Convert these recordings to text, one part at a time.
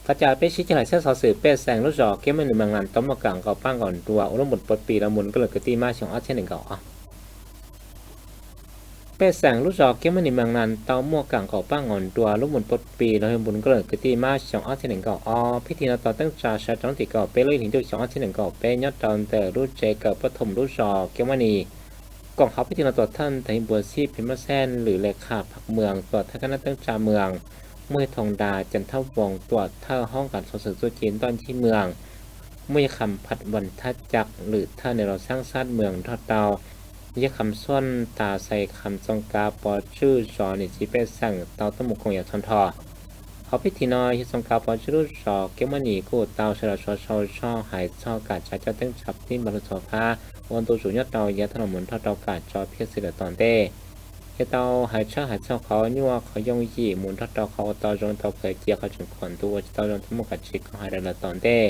Thov caw peb sib cog lais saib xov xwm pej xeem lub zos Kiab Mab Nis Mees Nas tau muaj kam nqaus pab nqaus nruas ua lub npus pov pis los yog npus nkauj lawm kwv tij Mab xyoo ob txhiab nees nkaum ob. Pej xeem lub zos Kiab Mab Nis Mees Nas tau muaj kam nqaus pab nqaus nruas lub npus pov pis los yog npus nkauj lawm kwv tij Mab xyoo ob txhiab nees nkaum ob. Pib thim no tau teeb tsa sawv rau hnub tim kaum peb lub ib hlis ntuj xyoo ob txhiab nees nkaum peb nyob rau ntawm lub tsev kawm pov thoom lub zos Kiab Mab Nis. Koom hauv pib thim no tuam thawj ntawm yog npus xib phim mab xeej lwm le kham phaj mws tuam thawj kab nab teeb tsa mws, muaj yog thoom das Cas Thab Voos tuam thawj hoob kas xov xwm txuj ci ntoj ncig mws, muaj yog kham phaj vas thab cam lwm thawj nees los xaab xab mws nrog rau yog kham xuaj tas xais kham txoos kav pov tswj zos nim txiv pej xeem tau tuaj mus koom yav txhua nrho. Hauv pib thim no yog txoos kav pov tswj lub zos Kiab Mab Nis kuj tau sawv los sov sau zog hais txog kam tsa coj teeb tsa tib npag lug txhua phab ua ntu zus nyob rau yav tag los mus nrog rau kam tso phiaj xwm lawm tom ntej. Yog tau hais tshawb hais txog qhov nyuaj qhov yooj yim mus nrog rau qhov ua tau zoo tau khaws cia qhov tseem khuam ntu ua tsis tau zoo tau muaj kam tsis kho hais lawm tom ntej.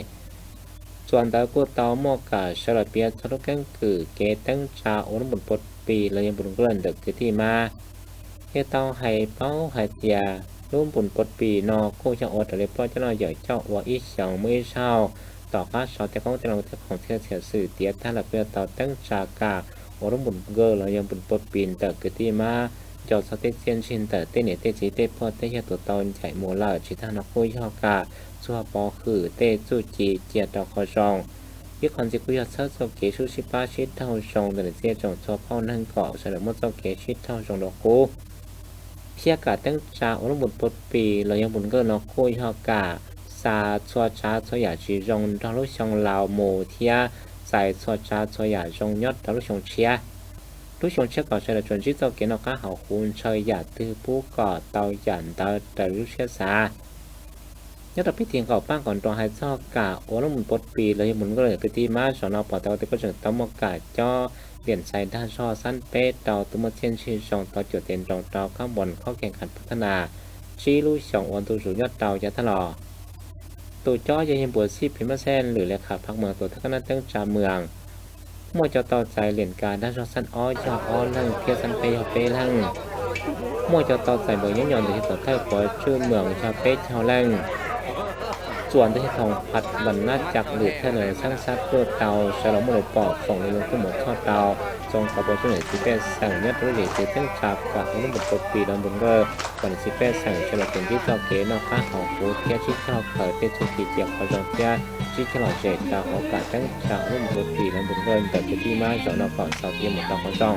Txuas ntawd kuj tau muaj kam sawv los piav txog lub keeb kwm kev teeb tsa ua lub npus pov pis los yog npus nkauj lawm ntawm kwv tij Mab. Yog tau hais paub hais tias lub npus pov pis no kuj yog ua raws li poj coj noj yawm coj ua ib xyoos muaj ib zaug tom qab so tej qoob tej loo tej khoom txhia txhia xwm tiav tag lawm kuj yog tau teeb tsa kam ua lub npus nkauj los yog npus pov pis ntawm kwv tij Mab nco txog tej txiaj ntsig ntawm tej niam tej txiv tej pog tej yawg tus tau ncaim mus lawm. Tsis tag no kuj yog kam txuag pov hwm tej txuj ci cia rau qhov zoo. Ib qho ntxiv kuj yog txhawb txoj kev sib pab sib raug zoo ntawm niam txiv tsoom txhua phauj neeg kom sawv daws muaj txoj kev sib raug zoo dua qub. Thiab kam teeb tsa ua lub npus pov pis los yog npus nkauj no kuj yog kam xa txhua tsav txhua yam tsis zoo nrog lub xyoo laus mus thiab txais txhua tsav txhua yam zoo nyob rau lub xyoo tshiab. Lub xyoo tshiab kom sawv daws tsuas ntsib txoj kev noj qab haus huv ntshaw yam twg pub kom tau yam ntawd raws li lub siab xav. Nyob rau pib thim nqaus pab nqaus nruas hais txog kam ua lub npus pov pis los yog npus nkauj lawm kwv tij Mab zaum no pom tau ua tias kuj tseem tau muaj kam cob liam xais dag zog xab peb rau tus muaj txiaj ntsig zoo tau cuam tes nroos rau kab npos khob kev kas pov thab nas tsib lub xyoos ua ntu zus nyob rau yav tag los. Tus cob yog yawg npus xib phim mab xeej lwm le kham phaj mws tuam thawj kab nab teeb tsa mws, muaj cov tau txais liam kas dag zog xab ob yog ob leeg thiab xab peb yog peb leeg. Muaj cov tau txais npaum nyob nyob ntawm yawg tuam thawj pov tswj mws yog peb caug leej. Txuas ntawm yawg thoom phaj vas nab cam lwm thawj nees los xaab xab kuj tau sawv los muaj lus pom foom li lus tuaj mus txhoj rau txoos kav pov tswj niam txiv pej xeem nyob rau lub zes txwv teeb tsa kam ua lub npus pov pis los npus nkauj kom niam txiv pej xeem sawv los tsuas ntsib txoj kev noj qab haus huv thiab sib cog khaws tej txuj ci cia qhov zoo thiab sib cog lom zem rau hauv kam teeb tsa ua lub npus pov pis los npus nkauj ntawm kwv tij Mab zaum no kom txaus cia mus rau qhov zoo.